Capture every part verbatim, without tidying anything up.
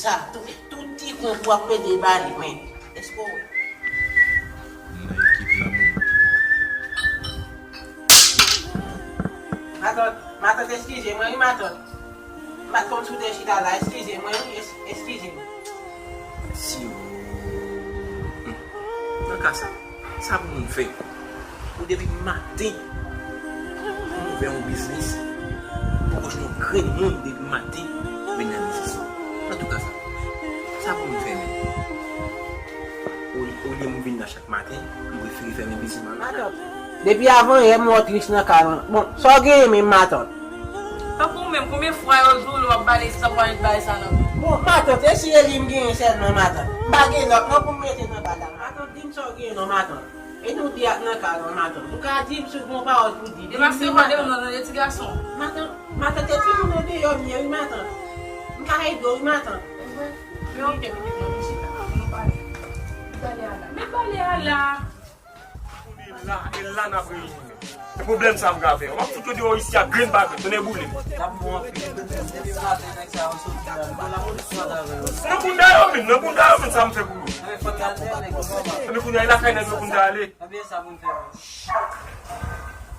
Sa, tout, tout ti konp w ap mete ba li, men. Èske w wè? M nan ekip la, men. Matant, matant, eskize mwen, wi, matant. M pa t konn si w te chita la, eskize mwen, wi, es-, eskize m. Si w, hmm. Nan ka sa, sa pou moun fè? Ou depi maten, ou ouvè yon biznis, poko jwenn yon grenn moun depi maten, vin nan biznis ou. Antouka sa, sa pou moun fè menm? Olye m vin la chak maten, m prefere fèmen biznis mwen. Matant, depi avanyè m wè w tris nan kay lan. Bon, sa w genyen menm, matant? Tankou w menm, konbyen fwa yo di w lè w ap bale sa, w pa met bagay sa nan men w? Bon, matant, e si e li m genyen sèlman, matant? M pa gen lòt non pou m mete nan bal la. Matant, di m sa w genyen non, matant. E nou de ak nan kay lan, matant. Ou ka di m si w gen yon pawòl pou di. Di m, di m, matant. Matant, matant, e timoun nan deyò m ye, wi, matant. M ka ede w, wi, matant. Men oke, pitit mwen, vin chita. Nou pale. Bale a la. Men bale a la. Kounye la, e la n ap reyini. E pwoblèm sa m ka fè. W ap fout yo deyò isi a grenn pa grenn, tonnè boule. Nan kounda yo menm, nan kounda yo menm sa m fè pou yo. Epi kounye a e lakay nèg yo pou n ta ale.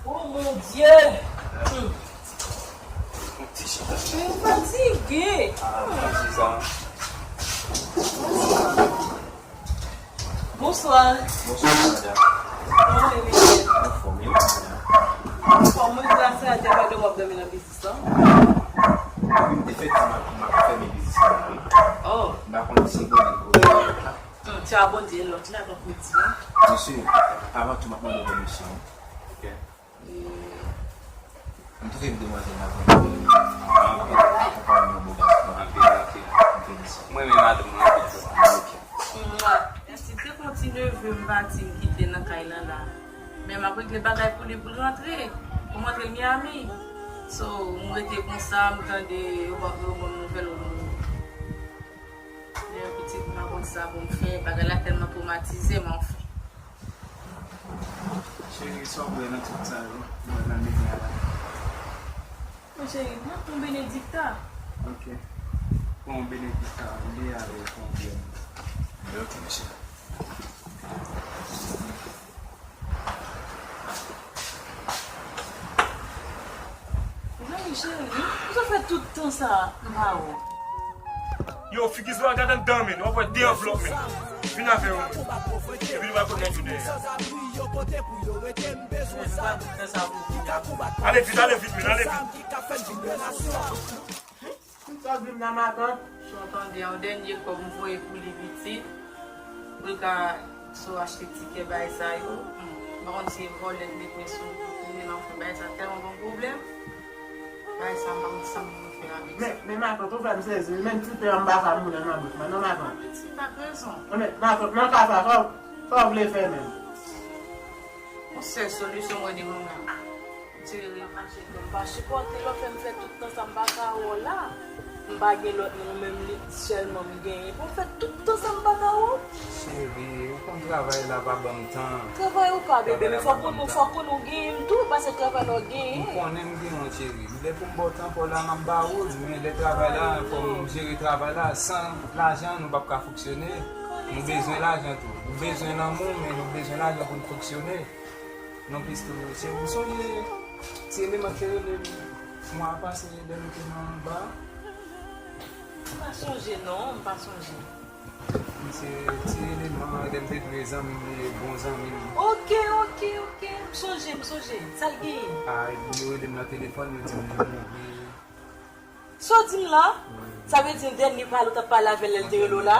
Oh mon Dieu! Hmm. M fatige. Bonswa. Bonswa, madanm. Kòman e mesye? Anfòm, e ou menm? Anfòm, mwen di sa, te pa de w ap dòmi nan biznis lan. Wi, m te fè di m ap, m ap fèmen biznis lan, wi. Oh. M pa konn si bon nèg ou la. Hmm, ti a Bondye, lòt la, donk, mwen di, hein. Mesye, avan tou, m ap mande w pèmisyon. Ok. M twouve demwazèl la vrèman bèl. Anpil. Akonpanye yon bo gason. Anpil, anpil. M felisite. Mwen menm, madanm mwen anpil tou. Mwa, si te kon ti neve m pati, m kite nan kay lan la. Men m ap regle bagay pou li, pou l rantre. Pou m rantre Miami. So, m rete konsa, m tande yo ban, yo ban m nouvèl ou mouri. Lè pitit m pa konn sa pou m fè, bagay la tèlman twomatize m, anfen. Cheri, sa w bwè nan tout sa yo? Bwè nan limyè la. Mon cheri, m ap pran Benedicta. Ok. Pran yon Benedicta, li ale, pran yon bwè. Ok, mesye. Zanmi cheri, ou sa fè tout tan sa m pa wè w? Yo, figi zwa gad anndan men, w ap wè de anvlòp men. Vin avè yo men. Epi nou pral pot nèg yo dèyè. Ale vit, ale vit men, ale vit. Sa w di m nan matant? Si w tande yon dènye kòb m voye pou li pitit, pou l ka so achte tikè bagay sa yo, hmm, m pa konn si e vòlè l met men sou li, men anfen bagay sa tèlman ban m pwoblèm. Bagay sa m pa konn sa m pou fè avèk sa. Men, men matant, ou fè m sezi wi, menm ti pen an m pa ka moule nan bouch mwen non matant. Pitit, pa t rezon. Men matant, nan ka sa, sa w, sa w vle fè menm? Yon sèl solisyon mwen gen pou m la. Cheri, m pa sipòte lè w fè m fè tout tan sa m pa ka wè w la. M pa gen lòt moun, ou menm li sèlman m genyen pou m fè tout tan sa m pa ka wè w. Cheri, ou konn travay la pa ban m tan. Travay ou pa, bebe, men fòk ou, fòk ou genyen m tou, paske travay la w genyen. M konnen m genyen w, cheri. Lè pou m ba w tan pa w la, m ap ba ou l, men lè travay la, fò m jere travay la. San lajan, nou p ap ka fonksyone. Nou bezwen lajan tou. Nou bezwen lanmou, men nou bezwen lajan pou n fonksyone. Non, plis tou, se ou sonje ti eleman ki te rele m mwa pase lè nou te nan ba? M pa sonje non, m pa sonje. Se ti eleman, lè m te dwe zanmi m, bon zanmi m. Ok, ok, ok, m sonje, m sonje. Sa l genyen? A, yo rele m nan telefòn, yo di m li mouri. Sa w di m la? Sa vle di dènye pale w t ap pale avè l lè l te rele w la?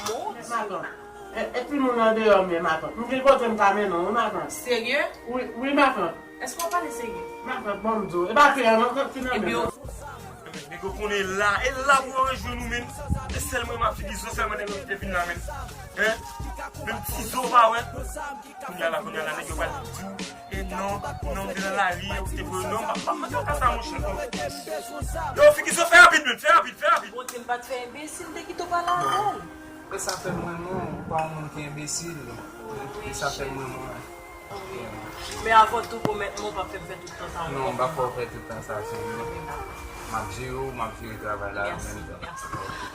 Mon Dye. Matant. E, e timoun nan deyò m ye, matant. M gen kote m ka mennen w, wi, matant. Serye? Wi, wi, matant. Èske w pale serye? Matant, bon, m di w. E pa fè an, matant, ki nan men. Epi yo. Nèg yo konnen la, e la pou yo rejwenn ou menm. E sèl mwen m ap figi zo, sèlman nèg yo ki te vin la menm. Hein? Menm ti zo w pa wè. Kounye a la, kounye a la, nèg yo pral di w, e non, non, m te nan lari, ou te voye non, m pa, m pa ka sa, monchè, non. Yo, figi zo, fè rapid, menn, fè rapid, fè rapid. Bondye, m pa t fè enbesil, m te kite w pale avè l. E sa fè m renmen w, ou pa yon moun ki enbesil. E sa fè m renmen w. Men avan tou, pwomèt mwen w p ap fè m fè tout tan sa ankò. Non, m p ap fè w fè tout tan sa, cheri. M ap jere w, m ap jere travay la an menm tan. Mèsi, mèsi.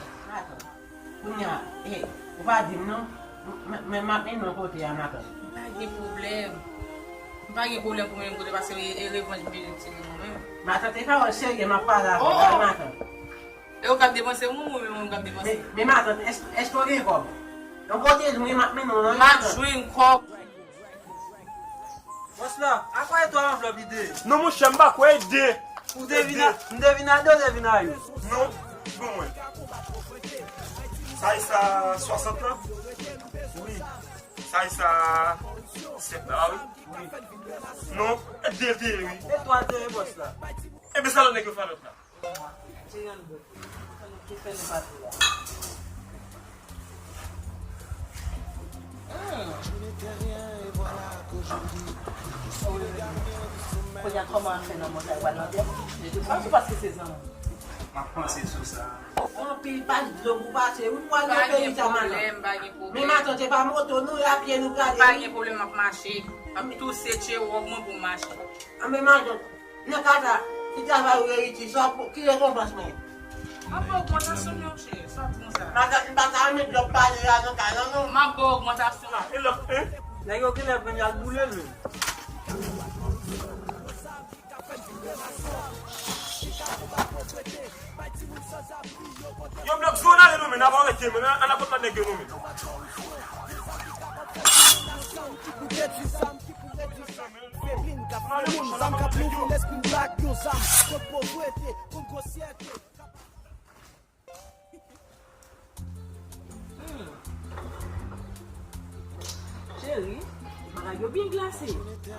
Kounye a, e, ou pa di m non. M, m, men m ap mennen w kote a, matant. M pa gen pwoblèm. M pa gen pwoblèm pou mennen m kote, paske e, e revanj m bezwen tire mwen menm. Matant, e pawòl serye m ap pale avè w, matant. E ou k ap depanse, ou menm ou menm k ap depanse. Men, men matant, èske, èske w gen kòb? Yon kote, mwen m ap mennen w nan. M ap jwenn kòb. Bòs la, a kwè twa anvlòp li de? Non, monchè, m pa kwè e de. Ou te vin a, m te vin a de, ou te vin a youn? Non, bon, mwen. Sa e sa swasant la? Wi. Sa e sa sèt la, wi. Wi. Non, e de te ye, wi. E twa te ye, bòs la. Ebyen, sa lòt nèg yo fè lòt la? Ti grann bout. Ki fè nou pa tou la? Hmm. Kounye a, kòman a fè nan mwen kay pral nan tèt? Paske, paske se zanmi. M ap panse sou sa. Anpil pa dlo pou pase. Wi, pou al nan peyi sa, matant. Pa gen pwoblèm, pa gen pwoblèm. Men matant, se pa moto nou, e a pye nou prale. Pa gen pwoblèm, m ap mache. M ap touse tchewòg mwen pou m mache. Anben matant, nan ka sa, si travay ou reyisi, sa w, ki rekonpans mwen? M ap ba w ogmantasyon, monchè, sa konsa. Matant, m pa ka met dlo pale a nan kay lan, non. M ap ba w ogmantasyon. E lòt, hein? Nèg yo genlè vin al boule l menm. Yo blòk zòn ale non, men n ap arete, men an, an ap lòt nèg yo non, men. Febli n k ap febli n, zam k ap louvri lespri n blak yon zam kont povrete, kont grosyète. Hmm. Cheri, bagay yo byen glase.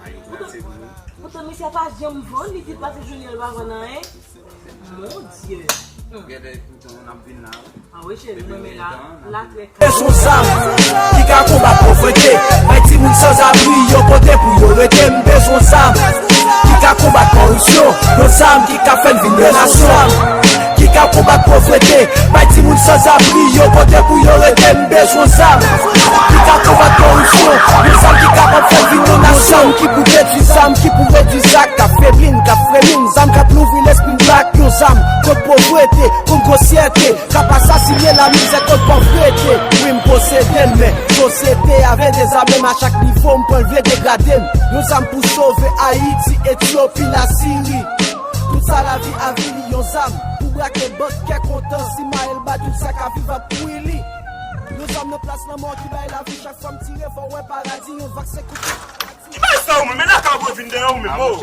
Ay, glase pou ou. Poutan misye pa janm vann, li di l pase jounen l pa vann anyen. Mon Dye. Hmm. Gade, poutan n ap vin la. Ah wi, cheri, mwen men la, la trè. Bezwen zam ki ka konbat povrete, bay timoun sanzabri yon kote pou yo rete. M bezwen zam ki ka konbat kòripsyon, yon zam ki ka fè n vin yon nasyon. Ki ka konbat povrete, bay timoun sanzabri yon kote pou yo rete. M bezwen zam ki ka konbat kòripsyon, yon zam ki kapab fè n vin yon nasyon. Yon zam ki pou detwi, zam ki pou redwi sa k ap febli n, k ap freni n, zam k ap louvri lespri n blak, yon zam kont povrete, kont grosyète, k ap asasinen lamizè kont pòvrete. Wi, m posede l, men sosyete a vle dezame m a chak nivo, m pran l vle degrade m. Yon zam pou sove Ayiti, Etyopi, Lasiri. Tout sa lavi avili, yon zam pou brake bank, kè kontan, simaye l ba tout sa ka viv ap kouri li. Yon zam nan plas lanmò ki bay lavi, chak fwa m tire fò w wè paradi, yon vak se koute. Ki bagay sa ou menm? Men lakay ou vin dèyè ou menm, oh.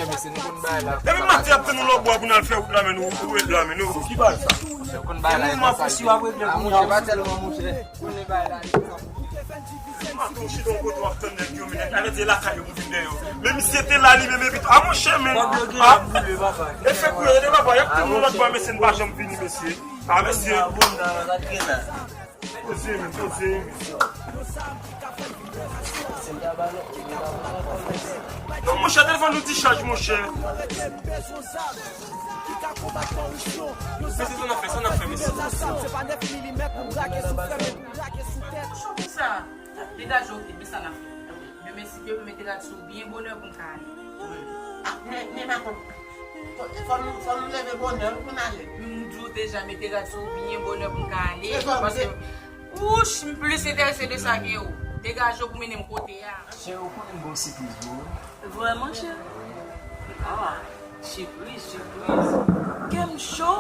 Depi maten ap tann ou lòbò pou n al fè wout la, men nou, ou ret la, men nou. Ki bagay sa? Ou konn bagay la e konsa. Ah, monchè, pa tèlman, monchè. Konnen bagay la e konsa. Maten ou chita yon kote w ap tann nèg yo, men nèg la mete lakay yo pou vin dèyè yo. Men misye te la li menm epi tou. Ah, monchè, men. E fèk ou ye de papa, y ap tann nou lòtbò, mesye, n pa janm vini, mesye. Ah, mesye. Poze, men, poze. Non, monchè, telefòn nou dichaj, monchè. Mesye, sa n ap fè, sa n ap fè, mesye. Kòman sa? Degaje w, epi sa n ap fè. Demen si Dye vle, mete rad sou w byen bonè pou n ka ale. Men, men matant, fò, fò nou, fò nou leve bonè pou n ale. M di w deja, mete rad sou w byen bonè pou n ka ale. Paske, wouch, m plis enterese de sa ke w. Degaje w pou mennen m kote a. Cheri, ou konnen m gen yon sipriz pou ou. Vrèman, cheri? Ah. Sipriz, sipriz. Kè m cho.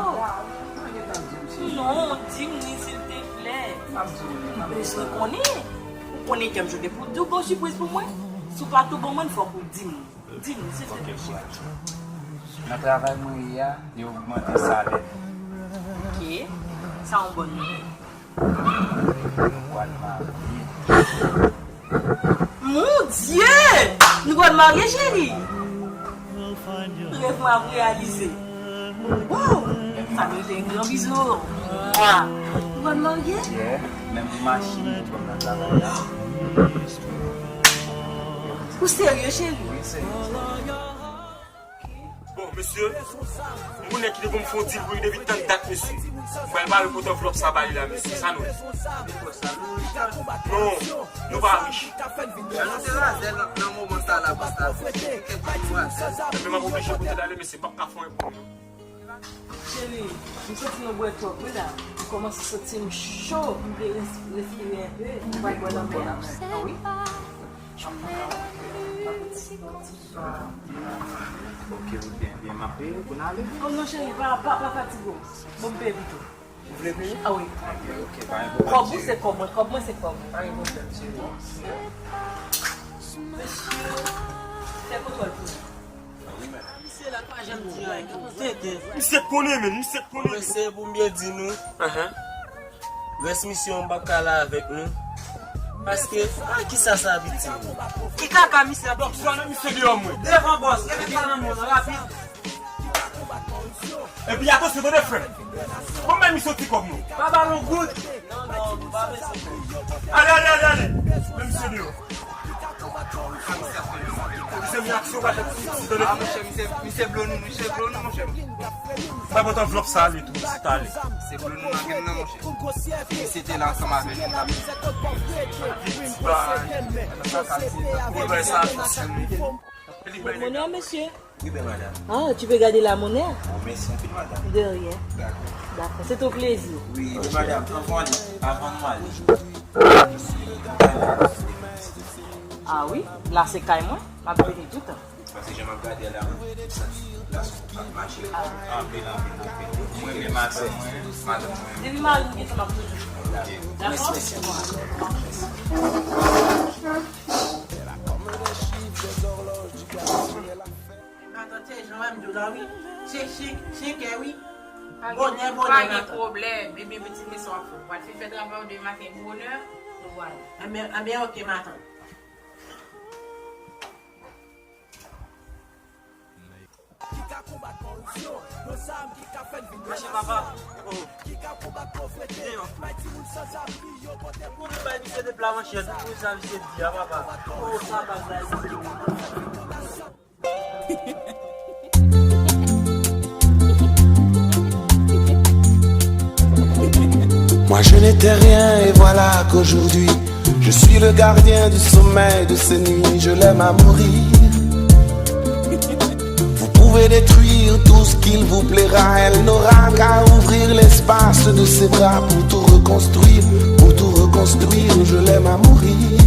Non, di m wi, silteplè. M bezwen konnen. Ou konnen kè m cho depi w di w gen sipriz pou mwen. Si w pa tou ban mwen, fòk ou di m. Di m, silteplè. Nan travay mwen ye a, yo ogmante salè m. Ok. Sa yon bòn nouvèl. Nou pral marye. Mon Dye! Nou pral marye, cheri! Rèv mwen ap reyalize. Wow! Sa merite yon gran bizou. Mwa! Nou pral marye? Yeah, menm machin nou pran nan travay la. Ou serye, cheri? Wi, serye. Bon, mesye, m konnen ki te pou m fè yon dil pou li depi tann dat, mesye. M pral bare pot anvlòp sa ba li la, mesye. Sa nou ye? Non, nou pa rich. Jan nou te razè nan, nan moman sa la, bòs la. Kèk ti razè. Men m ap oblije pote l ale, mesye, m p ap ka fè anyen pou li. Cheri, m santi nou bwè twòp, wi la. M kòmanse santi m cho, m vle res-, respire enpe, m pral bwè lanmè a. Ah wi? Ok, ok, byen, byen, m ap peye pou n ale. Oh non, cheri, pa, pa, pa fatige w. Bon, m peye pito. Ou vle peye? Ah wi. Ok, ok, pa gen pwoblèm. Kòb ou se kòb mwen, kòb mwen se kòb ou. Pa gen pwoblèm, cheri. Mesye, fè kontwòl pou nou. Misye la pa janm di anyen, tenten. Misye konnen, men, misye konnen. Mesye, pou m byen di nou, rès misyon an m p ap ka la avèk nou. Paske, a kisa sa ap itil? Ki kaka misye ap di? Dòk, swa nan misye deyò mwen. Devan bòs, rele sa nan men w, rapid. Epi atansyon, tande frè m. Bon, men misye ti kòb nou. Pa ba l yon goud. Non, non, pa bezwen. Ale, ale, ale, ale. Men misye deyò. Misye, men aksyon pa fèt isit, tande. Ah, monchè, misye, misye blo nou, misye blo nou, monchè. Bay bòt anvlòp sa ale tou, isit ale. Se blo nou nan men m nan, monchè. Misye te la ansanm avè nou, l ap. Ti bay. Ou bay sa, monchè. Monnaie, monsieur. Oui, ben, madame. Ah, tu peux garder la monnaie? Oh, merci infiniment, madame. De rien. D'accord. D'accord. C'est au plaisir. Oui, oui, madame. Avant, avant de m'aller. Ah wi, la se kay mwen, m ap vini toutan. Paske jan m ap gade la, m santi la son ap mache anpil, anpil, anpil. Mwen, men madanm mwen, madanm mwen. Depi mari m gentan, m ap toujou. Dakò? Mèsi, mèsi. Matant, se jan wè m di w la, wi. Se chen, chen kè, wi. Bonè, bonè, matant. Pa gen pwoblèm. Ebyen, pitit, men sa w ap fè. W pral fin fè travay ou demen maten bonè, nou pral. Ebyen, ebyen, oke, matant. Mache, papa. Oh. Deyò. Ou konn bay misye de pla manchèt, ou konn sa misye di a, papa. Oh, sa baz la, misye. Moi je n'étais rien et voilà qu'aujourd'hui je suis le gardien du sommeil de ces nuits, je l'aime à mourir. Vous pouvez détruire tout ce qu'il vous plaira, elle n'aura qu'à ouvrir l'espace de ses bras pour tout reconstruire, pour tout reconstruire, je l'aime à mourir.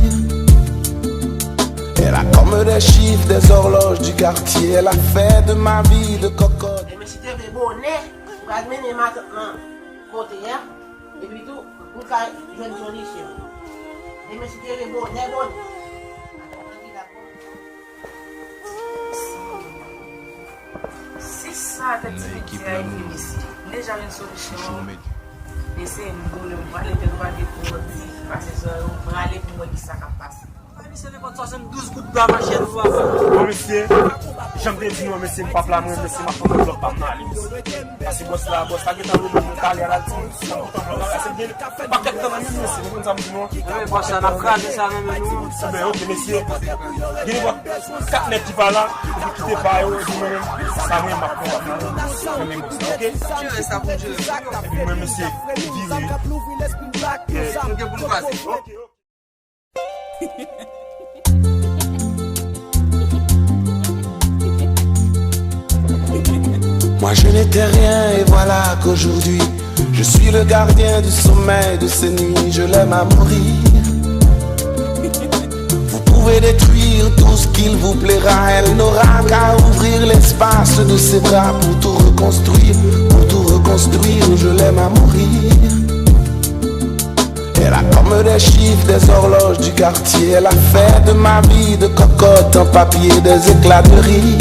Elle a comme des chiffres, des horloges du quartier, elle a fait de ma vie de cocotte. Mesye te vle bonè, ou pral mennen matant nan kote a, epi tou, ou ka jwenn solisyon. E mesye te vle bonè, bonè. Si sa tèt ti pitit a rive, mesye, m deja jwenn solisyon an. Mesye, m boule, m prale tèt ou pa gen pou di, pase zòrèy ou, m prale pou m wè kisa k ap pase. Bay misye nenpòt swasanndouz goud pla manchèt ou, papa. Bon, mesye, jan m te di nou an, mesye, m p ap la, mwen, mesye, m ap pran anvlòp pa m nan ale, mesye. Pase bòs la, bòs la gentan rele m talè a, l al di m, m ap pran anvlòp la, se byen, pakèt tan nan men m, mesye, nou konn sa m di nou an. Ebyen, bòs la, n ap kraze sa nan men nou an. Ebyen, oke, mesye, gen nenpòt kat nèg ki pa la, epi ki te ba yo, epi mwen menm, sa mwen, m ap pran anvlòp la, nan men bòs la, oke? Jere sa pou jere. Epi mwen, mesye, vire. Yeah. Nou gen pou nou pase. Oke, oke. Moi je n'étais rien et voilà qu'aujourd'hui je suis le gardien du sommeil de ces nuits, je l'aime à mourir. Vous pouvez détruire tout ce qu'il vous plaira, elle n'aura qu'à ouvrir l'espace de ses bras pour tout reconstruire, pour tout reconstruire, je l'aime à mourir. Elle a comme des chiffres, des horloges du quartier. Elle a fait de ma vie de cocotte un papier, des éclats de rire.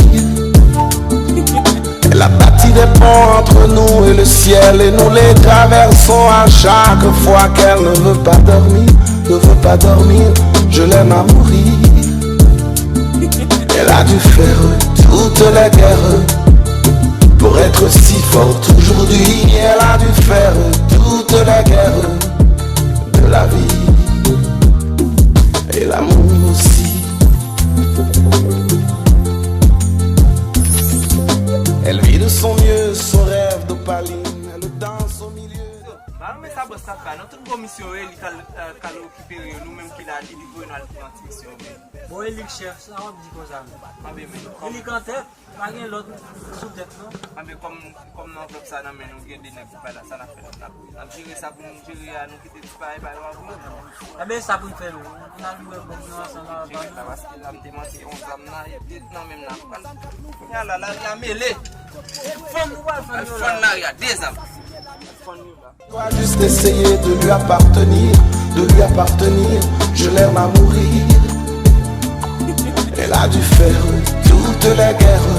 Elle a bâti des ponts entre nous et le ciel, et nous les traversons à chaque fois qu'elle ne veut pas dormir, ne veut pas dormir. Je l'aime à mourir. Elle a dû faire toutes les guerres pour être si forte aujourd'hui. Elle a dû faire toutes les guerres de la vie et l'amour aussi. Elle vit de son mieux son rêve d'opaline. Elle danse au milieu. Ba nou men sa bòs la Ka nan tout gwo misyon yo, li kal, eh, kal rekipere yo, nou menm ki la, li, li voye nou al pran ti misyon yo, men. Bon, e li k chèf, sa w ap di konsa menm? Anben, men, E li k antèt, pa gen lòt sou tèt non. Anben, kòm, kòm nan anvlòp sa nan men nou, gen de nèg ki pa la, sa n ap fè la, n ap, n ap jere sa pou nou jere a, nou kite ti bagay pa yo avè nou. Anben, sa pou n fè menm. N al lwe bòm nan ansanm avè Jere sa, paske la, m te manke yon zam nan, e de nan menm nan. Kounye a la, lari a mele. Fann nou pral fann yo Fann la. Lari a, de zam. Fann yo la. Toi juste essayer de lui appartenir, de lui appartenir, je l'aime à mourir. Elle a dû faire toutes les guerres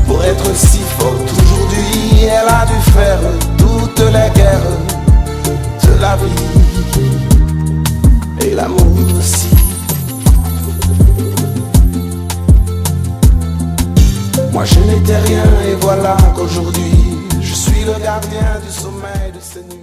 pour être si forte aujourd'hui. Elle a dû faire toutes les guerres de la vie et l'amour aussi. Moi je n'étais rien et voilà qu'aujourd'hui je suis le gardien du sommeil de ces nuits.